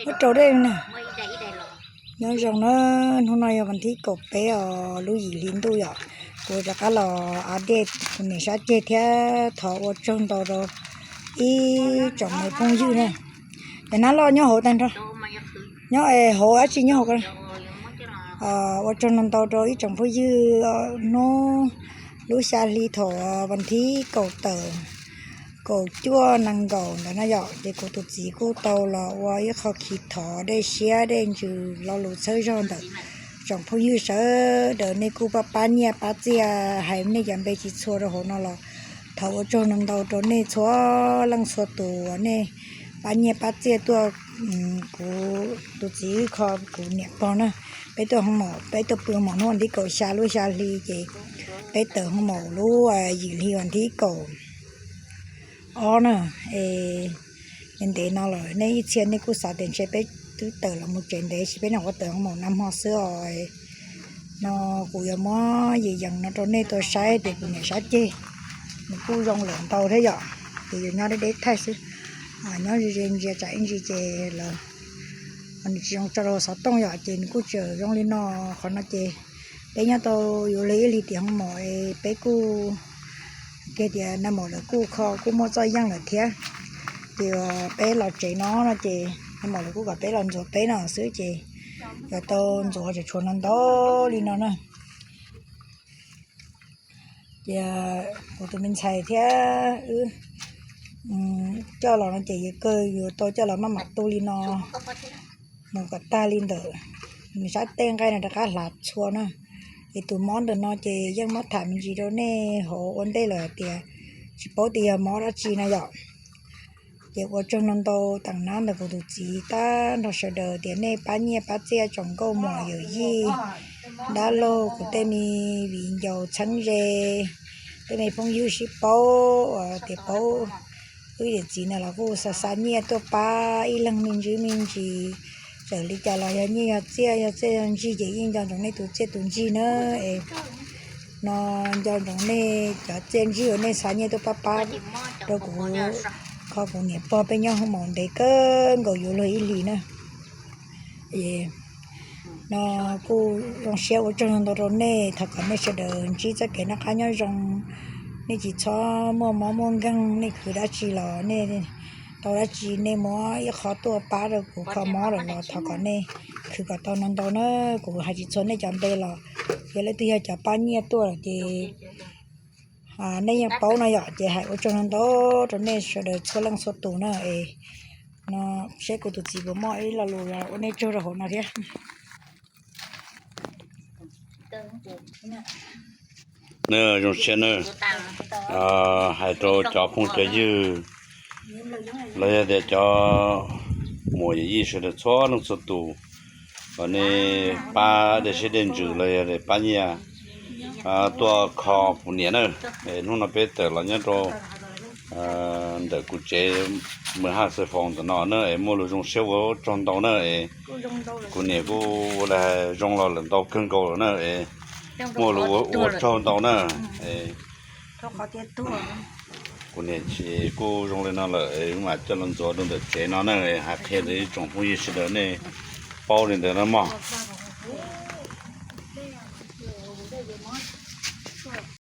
Muab rau dej na. Nyob zoo na, hnub no yog vas thib kaum peb os, lub yim hli ntuj yom. Kuv rov qab los av dej kuv niam sab ceg thiab thov ua tsaug ntau rau ib tsoom me phooj ywg na. Ces nab loj nyob hauv tag nrho, nyob hauv dab tsi nyob hauv. Ua tsaug ntau ntau rau ib tsoom phooj ywg. Hnub lub xya hli thaum vas thib kaum tawm kaum cuaj nees nkaum ntawd na yom, ces kuv tus txiv kuj tau los ua ib qho khi thov dej siab dej ntsws lo lus txhawb zog ntawm tsoom phooj ywg sawv daws, nej kuj pab pab nyiaj pab txiaj hais nej cov npe tsis txhua rau hauv no los thov ua tsaug ntau ntau rau nej txhua leej txhua tus uas nej pab nyiaj pab txiaj tuaj kuv tus txiv wb kho kuv niam pog na. Peb tuaj hoo maum, peb tuaj pw hoo maum hnub vas thib kaum xya lub xya hli ces peb tawm hoo maum lub yim hli vas thib kaum ob na. Es ntev no lawm nej ib txhia nej kuj xav tias ntshe peb twb tawm los mus tsev ntev, tsis peb no ua tawm hoo maum nag hmo xwb os. No kuv yuav muab yim yees no rau nej tau saib tias kuv niam sab ceg nws kuj zoo lawm ntau thiab yom. Ces yuav nyob deb deb thaij xwb, nyob ze ze ntsia tsam ib ntsis ces lawv nws tsis zoo tso rau xov tooj yom, ces nws kuj tseem zoo li no. Qhov no ces peb nyob tau yuav luag ib hlis tim hoo maum es peb kuj kiag tias nag maum lawv kuj kho kuj muaj txoj yeej lawm thiab. Ces peb los tsev no no ces nag maum lawv kuj kom peb los ntxuav peb no xwb ces yuav tau ntxuav tseem tshuav no ntau li no na. Ces kuv tus me ntxhais thiab wb coj los no ces yuav kawg yuav tau coj los maj mam tu li no mus kom tag li ntawm nws sab tej nqaij no rov qab hlav txhua na. Ces tus mob ntawm no ces yeej muab tham me ntsis rau nej hauv ua ntej lawm hais tias tsis paub tias yog mob dab tsi na yom. Ces ua tsaug ntau ntau teem nab ntawm kuv tus txiv tag nrho sawv daws tias nej pab nyiaj pab txiaj tsoom nkauj muam yawm yij dab laug kuv tej me viv ncaus txheeb ze, tej me phooj ywg sib paub uas tias paub wb yawm txiv na los kuj xa xa nyiaj tuaj pab ib leeg me ntsis me ntsis. Txawm li cas los yog nyiaj yog txiaj, yog txiaj yog ntsig ces yeej nco ntsoov nej tus txiaj tus ntsig na. Es no nco ntsoov nej cov txiaj ntsig uas nej xa nyiaj tuaj pab pab rau kuv, kho kuv niam pog peb nyob hoo maum ntev kawg nkaus yuav luag ib hlis na. No kuj zoo siab ua tsaug ntau rau nej, thov kom nej sawv daws ntsib txoj kev noj qab nyob zoo, nej tsis txhob muaj mob muaj nkeeg, nej khwv dab tsi los nej tau dab tsi nej muab ib qho tuaj pab rau kuv kho mob lawm los thov kom nej khwv kom tau no ntau na. Kuv hais tsis txhua nej cov npe los yog leej twg yog cov pab nyiaj tuaj lawm ces nej yeej paub no yom, ces hais ua tsaug ntau ntau rau nej sawv daws txhua leej txhua tus na. Es no seb kuv tus txiv puas muaj ib lo lus ua nej tsaug rau hauv no thiab. Zoo siab na, hais rau cov phooj cov ywg los yog tias cov muam yawm yij sawv daws txhua leej txhua tus, kom nej pab dej siab dej ntsws los yog tias pab nyiaj tuaj kho kuv niam na. Es hnub no peb tawm los nyob rau ntawm kuv tsev mws haj xav foos ntawm no na es muaj lus zoo siab ua tsaug ntau na es kuv niam kuj ua li zoo los lawm ntau kawg nkaus lawm na es muaj lus ua tsaug ntau na. Kuv niam ces kuj zoo li no lawm es wb mam coj los ntxuav rau ntawm tsev no na, hais qhia rau ib tsoom phooj ywg sawv daws nej paub li ntawd na mog.